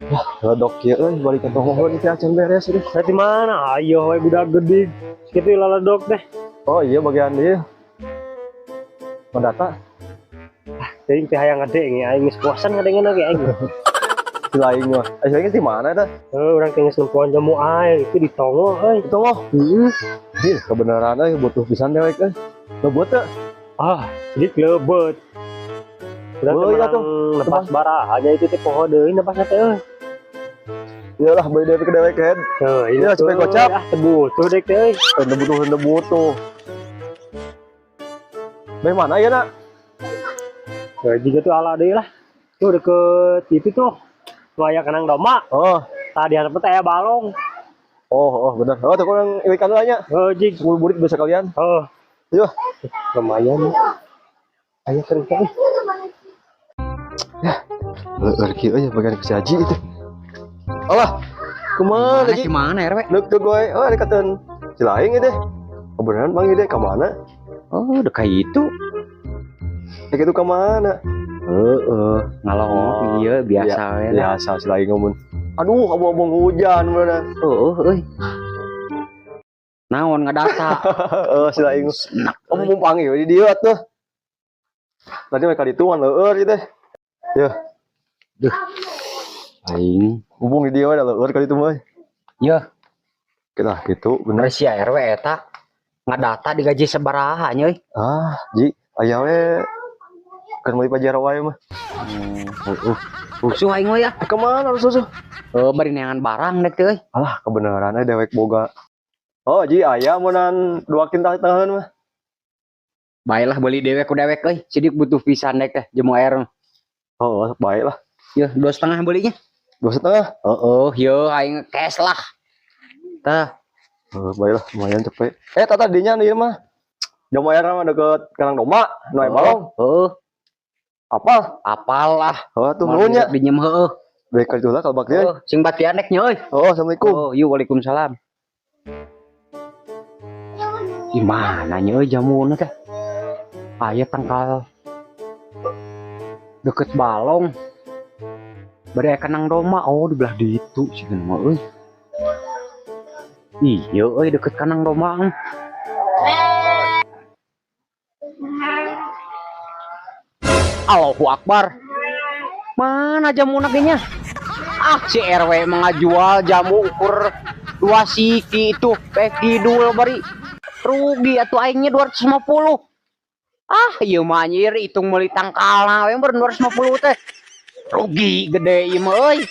Ledok kieu euy, balik ka tonggoh teh acan beres euy. Saya di mana? Ayo we budak gede. Kitu laledok teh. Oh iya, bagian dia. Mendata. Teuing teh hayang ngadenge aing geus bosan ngadenge ge aing. Si lain mah. Eh, si lain di mana eta? Heuh, urang teh geus nempoan jamu air itu di tongo euy. Itu mah. Heeh. Ih, kebenaran euy, butuh pisan dewek euy. Lebet teu? Ah, jadi lebet. Urang teh Oh, iya menang tuh. nebas baraha nya itu teh poho deui nebasna teh euy. Iyalah, beli dewek ke dewek head. Heuh, Iya, cepet gocap. Ah, teu butuh dek teh euy. Henteu butuh, henteu butuh. Dari mana ya, Nak? Heuh, jiga tuh ala deui lah. Tuh deket itu tuh. Nu aya kandang domba. Oh, Tadi hareup teh aya balong. Oh, bener. Oh, tuh kurang ikan lah nya. Heuh, jig. 10 burit bisa kalian. Heuh. Yuk. Lumayan. Ayo kering teh. Leueur kieu euy bagian ke si Haji itu. Alah, kemana Ji? Gimana RW? Neuk teu goy. Oh, dekateun si lain itu. Kebenaran bang ide ke mana? Oh, udah kayak itu. Ya gitu ke mana? Heeh, ngalong Oh, iya biasa we lah. Biasa si lain ngomong. Aduh, abu-abu hujan bener. Heeh, euy. Naon ngadata? Heeh, si lain. Senak. Oh, mau panggil di dia tuh. Tadi mereka dituan leueur gitu. Ya, Aing. Hubung di dia ada leueur kali itu mah. Ya, Kita gitu bener. bener sia RW eta. Ngadata digaji sabaraha nya euy. Ah, Ji, aya we kan meuli pajero wae mah. Heeh. Rusuh aing mah ya. Eh, kemana harus susu? Heuh, bari neangan barang dek teh euy. Alah, kebenaran dewek boga. Oh, Ji, aya meunang 2 kintal tengahan mah. Baiklah, beli dewek ku dewek euy. Sidik butuh pisan dek teh jamu air. Oh, baik lah. Ya, 2,5 belinya. 2,5. Heeh, yo aing cash lah. Tah, Oh, baiklah, lumayan cepet. Eh, tata dinya nih mah. Jamu air mah deket kandang domba, nu aya balong. Heeh, Apa? Apal lah. Oh, tuh nuhun nya. Dinjem heueuh. Baik kali lah kalau bakti. Heuh, sing batian dek nya euy. Oh, assalamualaikum. Oh, yuk, waalaikumsalam. Gimana nya euy jamuna teh? Aya tangkal deket balong. Bari aya kandang domba. Oh, di belah ditu sih mah euy. Iya euy, deket kandang domba. Allahu Akbar. Mana jamuna ge nya? Ah, si RW mengajual jamu ukur 2 siki itu pek kidul bari rugi atuh aingnya 250. Ah, ieu mah anjir, hitung meuli tangkalna we 250 teh. Rugi gede ieu mah euy.